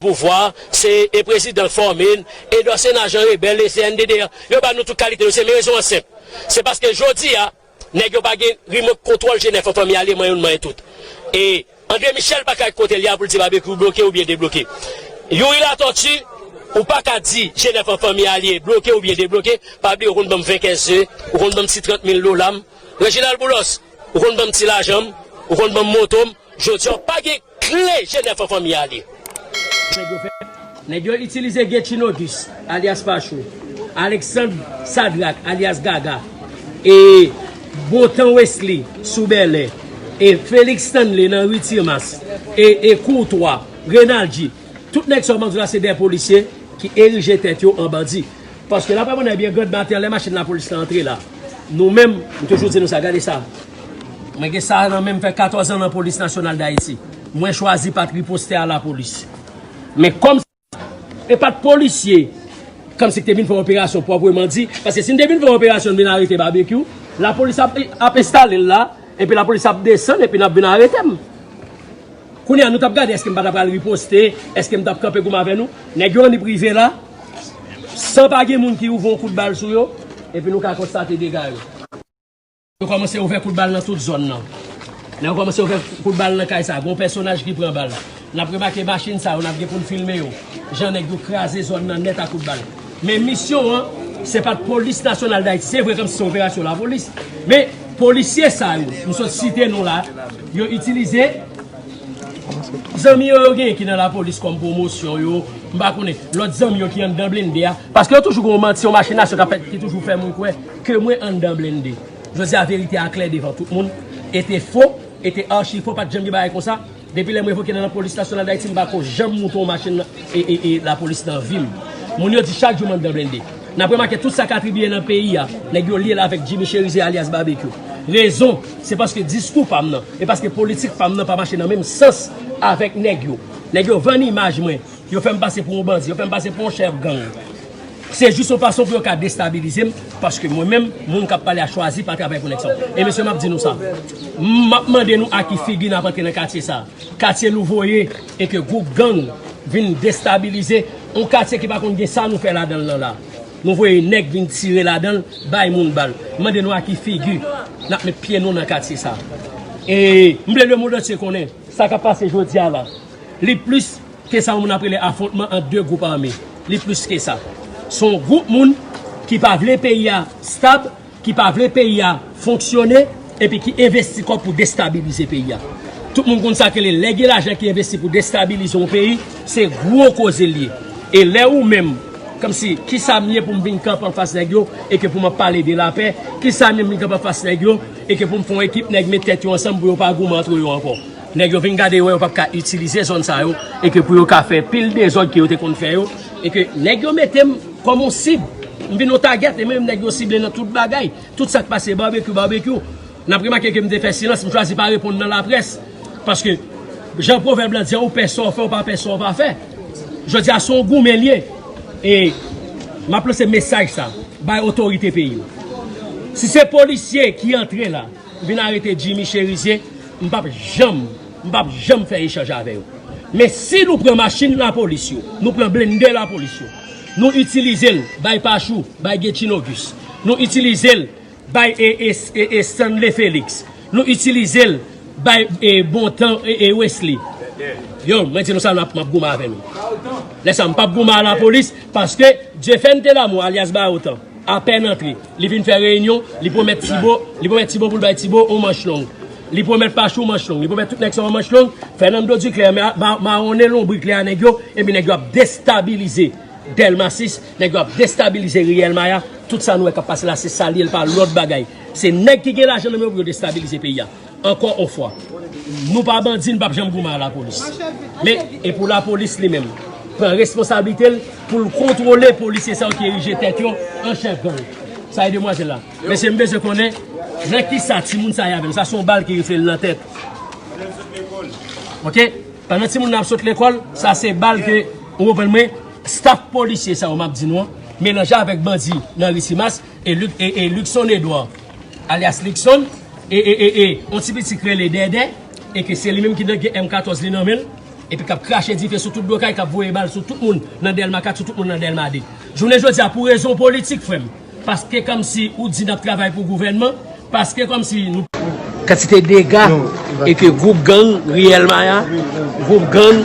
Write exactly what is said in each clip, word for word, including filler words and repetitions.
pouvwa, se e prezidan k fòme n, e dòse nan ajan rebèl, e se N D D A. Yo ba nou tout kalite, se men rezon an senp. Se paske jodi a, nèg yo pa gen remòt kontwòl G nèf an fanmi alye, manyen youn manyen tout. E André Michel pa ka kote li a pou l di Babekyou bloke oubyen debloke. Youri Latortue, ou pa ka di G nèf an fanmi alye bloke oubyen debloke, pa bliye ou konn ban m ven kèze, ou konn ban m ti trant mil dola m. Reginald Boulos, ou konn ban m ti lajan m, ou konn ban m moto m, jodi a w pa gen kle G nèf an fanmi alye. Nèg yo fè, nèg yo itilize Getchine Auguste, alyas Pachou, Alexandre Sadrac, alyas Gaga, e Bontan Wesley sou Bèlè, e Félix Stanley nan ri Timas, e, e Courtois, Renaldi. Tout nèg sa w bandi la se de polisye ki erije tèt yo an bandi. Paske la pa mwen byen grand maten lè machin lapolis la antre la. Nou menm, m toujou di nou sa, gade sa. Mwen gen sa nan men m fè katòz an nan Polis Nasyonal d Ayiti. Mwen chwazi pa t riposte a lapolis. Men kòm e pa t polisye, kòmsi ki te vin fè operasyon pwòpreman di, paske si n te vin fè operasyon, n vin arete Babekyou, lapolis ap, ap enstale l la, epi lapolis ap desann, epi n ap vin arete m. Kounye a, nou t ap gade èske m pa ta pral riposte, èske m t ap kanpe goumen avè nou. Nèg yo annik rive la, san pa gen moun ki ouvri yon kout bal sou yo, epi nou ka konstate dega yo. Yo kòmanse ouvè kout bal nan tout zòn nan. Lè yo kòmanse ouvè kout bal nan kay sa, gen yon pèsonaj ki pran bal. N ap remake machin sa yo, n ap gen pou n filme yo. Jan nèg yo kraze zòn nan nèt a kout bal. Men misyon an, se pa t Polis Nasyonal d Ayiti. Se vre kòmsi se operasyon lapolis. Men polisye sa yo, m sot site non la, yo itilize zanmi yo, yo genyen ki nan lapolis kòm pwomosyon yo, m pa konnen, lòt zanmi yo ki anndan blende a. Paske yo toujou gen yon manti, yon machinasyon k ap fèt ki toujou fè moun kwè ke mwen anndan blende. Jodi a, verite a klè devan tout moun. E te fo, e te achi fo, pa t janm gen bagay konsa. Depi lè m revoke nan Polis Nasyonal d Ayiti, m pa ko janm moute yon machin nan, e, e, e, lapolis nan vi m. Moun yo di chak jou m anndan blende. N ap remake tout sa k atribiye nan peyi a, nèg yo lye l avèk Jimmy Chérizier alyas Babekyou. Rezon, se paske diskou pa m nan, e paske politik pa m nan pa mache nan menm sans avèk nèg yo. Nèg yo vann imaj mwen, yo fè m pase pou yon bandi, yo fè m pase pou yon chèf gang. Se jis yon fason pou yo ka destabilize m, paske mwen menm, moun k ap pale a chwazi pa travay pou nèg sa yo. E mesye, m ap di nou sa. M ap mande nou a ki figi n ap antre nan katye sa. Katye nou voye e ke gwoup gang vin destabilize yon katye ki pa konn gen sa nou fè ladan l nan la. Nou voye nèg vin tire ladan l, bay moun bal. M mande nou a ki figi n ap met pye nou nan katye sa. E m vle lemonn antye konnen sa k ap pase jodi a la. Li plis ke sa yon moun ap rele afwontman ant de gwoup ame. Li plis ke sa. Se yon gwoup moun ki pa vle peyi a stab, ki pa vle peyi a fonksyone, epi ki envesti kòb pou destabilize peyi a. Tout moun konn sa ke lè gen lajan ki envesti pou destabilize yon peyi, se gwo koze l ye. E lè ou menm, kòmsi, kisa m ye pou m vin kanpe anfas nèg yo, e ke pou m ap pale de lapè, kisa m ye m vin kanpe anfas nèg yo, e ke pou m fè yon ekip nèg met tèt yo ansanm pou yo pa goumen antre yo ankò. Nèg yo vin gade yo wè yo p ap ka itilize zòn sa yo, e ke pou yo ka fè pil dezòd ke yo te konn fè yo, e ke nèg yo mete m kòm yon sib. M vin yon tagèt, e menm nèg yo sible nan tout bagay. Tout sa k pase babekyou, babekyou. N ap remake ke m te fè silans, m chwazi pa reponn nan laprès. Paske, jan pwovèb lan di a, ou pè sa w fè, ou pa pè sa w pa fè. Jodi a, se yon goumen l ye. E m ap lanse mesaj sa bay otorite peyi yo. Si se polisye ki antre la, vin arete Jimmy Chérizier, m p ap janm, m p ap janm fè echanj avè yo. Men si nou pran machin lapolis yo, nou pran blende lapolis yo, nou itilize l, bay Pachou, bay Getchine Auguste, nou itilize l, bay e, e, e, e Stanley Félix, nou itilize l, bay e, Bontan e, e Wesley. Yo, mwen di nou sa, m ap, m ap goumen avè nou. Lè sa, m p ap goumen a lapolis, paske Dieuphène Telamou, alyas Bayotan, apèn antre. Li vin fè reyinyon, li pwomèt Tibo, li pwomèt Tibo pou l bay Tibo yon manch long. Li pwomèt Pachou manch long. Li pwomèt tout nèg sa yo manch long. Fernando Duclair ma, ma, mawonnen lonbrik li a nèg yo, epi nèg yo ap destabilize Dèlma sis, nèg yo ap destabilize riyèl Maya. Tout sa nou wè k ap pase la, se sa l ye, l pa lòt bagay. Se nèg ki gen lajan nan men yo pou yo destabilize peyi a. Ankò yon fwa, nou pa bandi, n p ap janm goumen a lapolis. Men, e pou lapolis li menm, pran responsablite l pou l kontwole polisye sa yo ki erije tèt yo an chèf gang. Sa e demwazèl la. Mesye, m bezwen konnen, nan kisa timoun sa ye avè l? Sa se yon bal ki rifle l nan tèt. Oke? Pandan timoun nan ap sot lekòl, sa se bal ke, ou konprann mwen, staff polisye sa yo m ap di nou an, melanje avèk bandi nan ri Timas, e Luc, e, e Luckson Edouard, alyas Luckson, e, e, e, e, yon ti piti k rele Dèdè, e ke se li menm ki gen M katòz li nan men l, epi k ap krache dife sou tout blokay, k ap voye bal sou tout moun nan Dèlma kat, sou tout moun nan Dèlma de. Jounen jodi a, pou rezon politik, frè m, paske kòmsi ou di n ap travay pou gouvènman, paske kòmsi nou kantite dega e ke gwoup gang Riyèl Maya, gwoup gang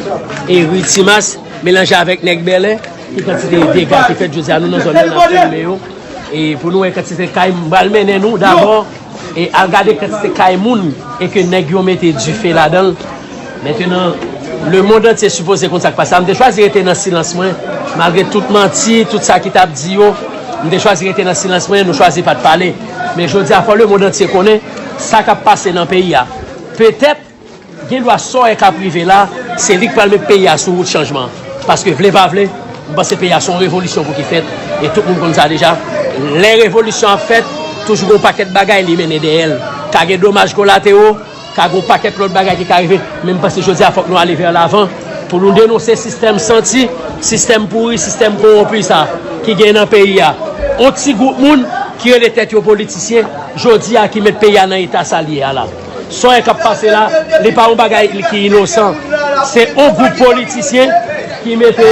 e Ri Timas melanje avèk nèg Bèlè, ki kantite dega ki fèt jodi a nou nan zòn nan n ap filme yo. E pou nou wè kantite kay m pral mennen nou dabò e al gade kantite kay moun e ke nèg yo mete dife ladan l. Mentenan, lemonn antye sipoze konn sa k pase la. M te chwazi rete nan silans mwen, malgre tout manti, tout sa ki t ap di yo. M te chwazi rete nan silans mwen, nou chwazi pa t pale. Men jodi a, fò lemonn antye konnen sa k ap pase nan peyi a. Petèt, gen dwa sa w wè k ap rive la, se li k pral met peyi a sou wout chanjman. Paske vle pa vle, m panse peyi a se yon revolisyon pou ki fèt, e tout moun konn sa deja. Lè revolisyon ap fèt, toujou gen yon pakèt bagay li mennen dèyè l. Ka gen domaj kolatero, ka gen yon pakèt lòt bagay ki ka rive, men m panse jodi a fòk nou ale vè lavan pou nou denonse sistèm santi, sistèm pouri, sistèm kowonpi sa ki gen nan peyi a. On ti gwoup moun ki rele tèt yo politisyen, jodi a ki met peyi a nan eta sa l ye a la. Sa w wè k ap pase la, li pa yon bagay ki inosan. Se yon gwoup politisyen ki mete,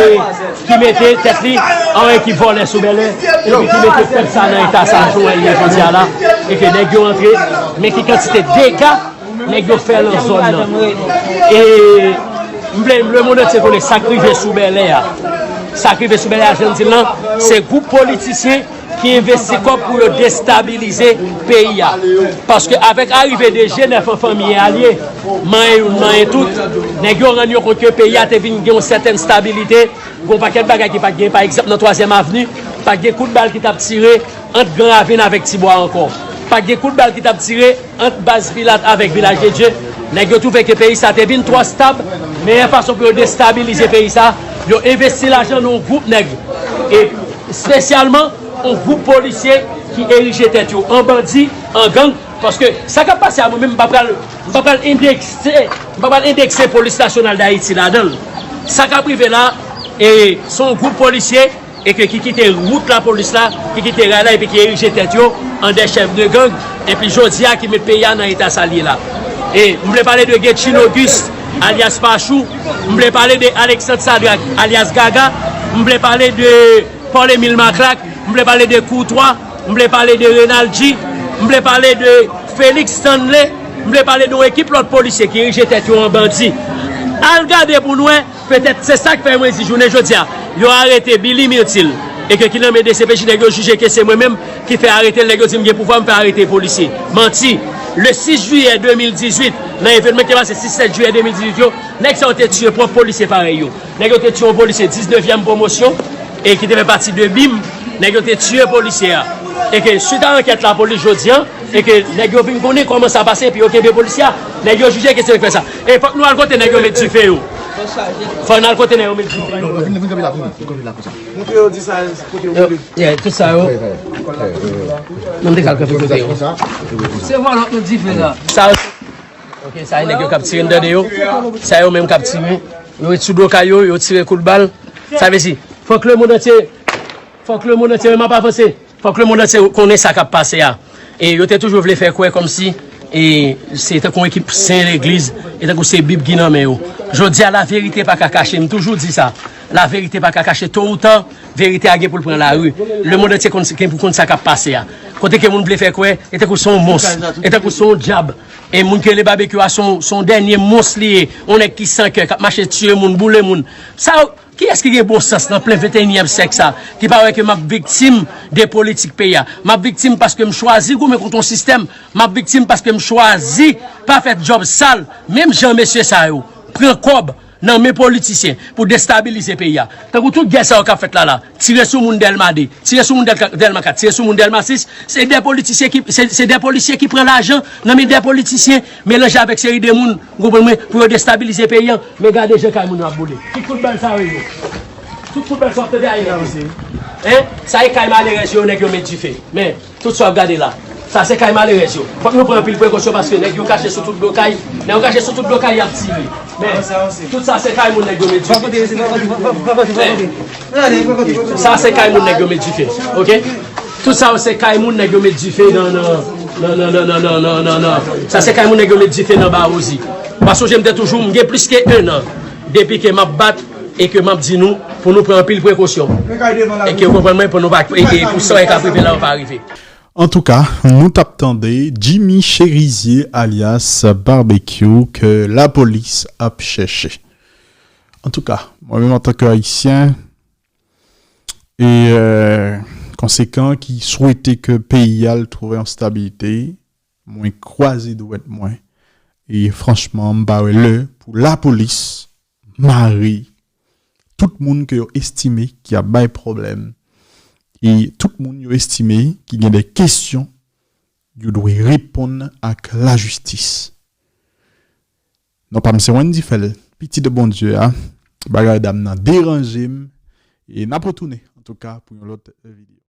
ki mete tèt li an ekip vòlè sou Bèlè, epi ki mete pèp sa nan eta sa, jan w wè l ye jodi a la, e ke nèg yo antre, men ki kantite dega nèg yo fè nan zòn nan. E m vle lemonn antye konnen sa k rive sou Bèlè a. Sa k rive sou Bèlè a, jan m di l lan, se gwoup politisyen ki envesti kòb pou yo destabilize peyi a. Paske avèk arive de G nèf an fanmi e alye, manyen youn, manyen tout, nèg yo rann yo kont ke peyi a te vin gen yon sètèn stabilite, gen yon pakèt bagay ki pa t gen, pa egzanp, nan Twazyèm Avni, pa t gen kout bal ki t ap tire ant Gran Ravin avèk Tibwa ankò. Pa t gen kout bal ki t ap tire ant baz Pilat avèk Vilaj de Dye. Nèg yo twouve ke peyi sa te vin twò stab, meyè fason pou yo destabilize peyi sa, yo envesti lajan nan yon gwoup nèg, e espesyalman yon gwoup polisye ki erije tèt yo an bandi, an gang, paske sa k ap pase a, mwen menm, m pa pral, m pa pral endekse, m pa pral endekse Polis Nasyonal d Ayiti ladan l. Sa k ap rive la, e, se yon gwoup polisye e ke ki kite wout lapolis la, ki kite ray la, epi ki erije tèt yo an de chèf de gang, epi jodi a ki met peyi a nan eta sa l ye la. E m vle pale de Getchine Auguste, alyas Pachou, m vle pale de Alexandre Sadrac, alyas Gaga, m vle pale de Paul Emile Maclac, m vle pale de Courtois, m vle pale de Renald G, m vle pale de Félix Stanley, m vle pale de yon ekip lòt polisye ki erije tèt yo an bandi. Al gade pou n wè. Petèt se sa k fè mwen di jounen jodi a, yo arete Billy Myrtil, e ke ki nan men D C P J, nèg yo jije ke se mwen menm ki fè arete l, nèg yo di m gen pouvwa, m fè arete polisye. Manti. Le sis jiyè de mil dizuit, nan evènman ki te pase sis sèt jiyè de mil dizuit yo, nèg sa yo te tiye pwòp polisye parèy yo. Nèg yo te tiye yon polisye diznevyèm pwomosyon, e ki te fè pati de bim, nèg yo te tiye polisye a. E ke swit a ankèt lapolis jodi a, e ke nèg yo vin konnen kòman sa pase, epi yo kenbe polisye a, nèg yo jije ke se yo k fè sa. E fòk nou al kote nèg yo met dife yo. Fòk n al kote nèg yo met dife yo. Vin, vin kanpe la, vin, vin kanpe la konsa. Montre yo di sa, kote yo vole. Yeah, tout sa yo. Mwen te kal kanpe kote yo. Se vòlò k met dife la. Sa yo, ok, sa yo nèg yo k ap tire, m tande yo. Sa yo menm k ap tire. Yo ret sou do kay yo, yo tire kout bal. Sa vle di, fòk lemonn antye, fòk lemonn antye, m ap avanse. Fòk lemonn antye konnen sa k ap pase a. E yo te toujou vle fè kwè kòmsi, e, se tankou yon ekip sen legliz, e tankou se Bib ki nan men yo. Jodi a, laverite pa ka kache, m toujou di sa. Laverite pa ka kache. To ou ta, verite a gen pou l pran lari. Lemonn antye konn, gen pou konn sa k ap pase a. Kote ke moun vle fè kwè, e tankou se yon mons, e tankou se yon dyab. E moun ki rele Babekyou a, se yon, se yon dènye mons li ye. Yon nèg ki san kè, k ap mache tiye moun, boule moun. Sa, kiyès ki gen bon sans nan plen venteyinyèm syèk sa, ki pa wè ke m ap viktim de politik peyi a? M ap viktim paske m chwazi goumen kont yon sistèm. M ap viktim paske m chwazi pa fè djòb sal, menm jan mesye sa yo pran kòb nan men politisyen pou destabilize peyi a. Tankou tout gè sa yo k ap fèt la la, tire sou moun Dèlma de, tire sou moun Dèl-, Dèlma kat, tire sou moun Dèlma sis, se de politisyen ki, se, se de polisye ki pran lajan nan men de politisyen, melanje avèk seri de moun, ou konprann mwen, pou yo destabilize peyi a. Men gade jan kay moun yo ap boule. Ki kout bal sa yo ye? Tout kout bal sa w ap tande a ye la, mesye. Hein? Sa e kay malerèz yo, nèg yo met dife. Men, tout sa w ap gade la, sa se kay malerèz yo. Fòk nou pran anpil prekosyon paske nèg yo kache sou tout do kay. Nèg yo kache sou tout do kay, y ap tire. Men, tout sa se kay moun nèg yo met dife. Men, sa se kay moun nèg yo met dife. Ok? Tout sa yo se kay moun nèg yo met dife nan, nan, nan. Sa se kay moun nèg yo met dife nan Bawozi. Pa sonje m te toujou, m gen plis ke en an. Depi ke m ap bat e ke m ap di nou pou nou pran anpil prekosyon e ke w konprann mwen, pou nou pa, e, e pou sa w ka rive la, w pa rive. Antouka, nou t ap tande Jimmy Cherizier alyas Barbecue ke lapolis ap chèche. Antouka, mwen menm antanke Ayisyen, e euh, konsekan ki swete ke peyi a l twouve yon stabilite, mwen kwaze dwèt mwen. E franchman, m pa wè lè pou lapolis mare tout moun ke yo estime ki ap bay pwoblèm. E tout moun yo estime ki gen de kesyon yo dwe reponn ak lajistis. Non pa m se Wendy Fèl, pitit Bondye a. Bagay dam nan deranje m. E n ap retounen, antouka, pou yon lòt videyo.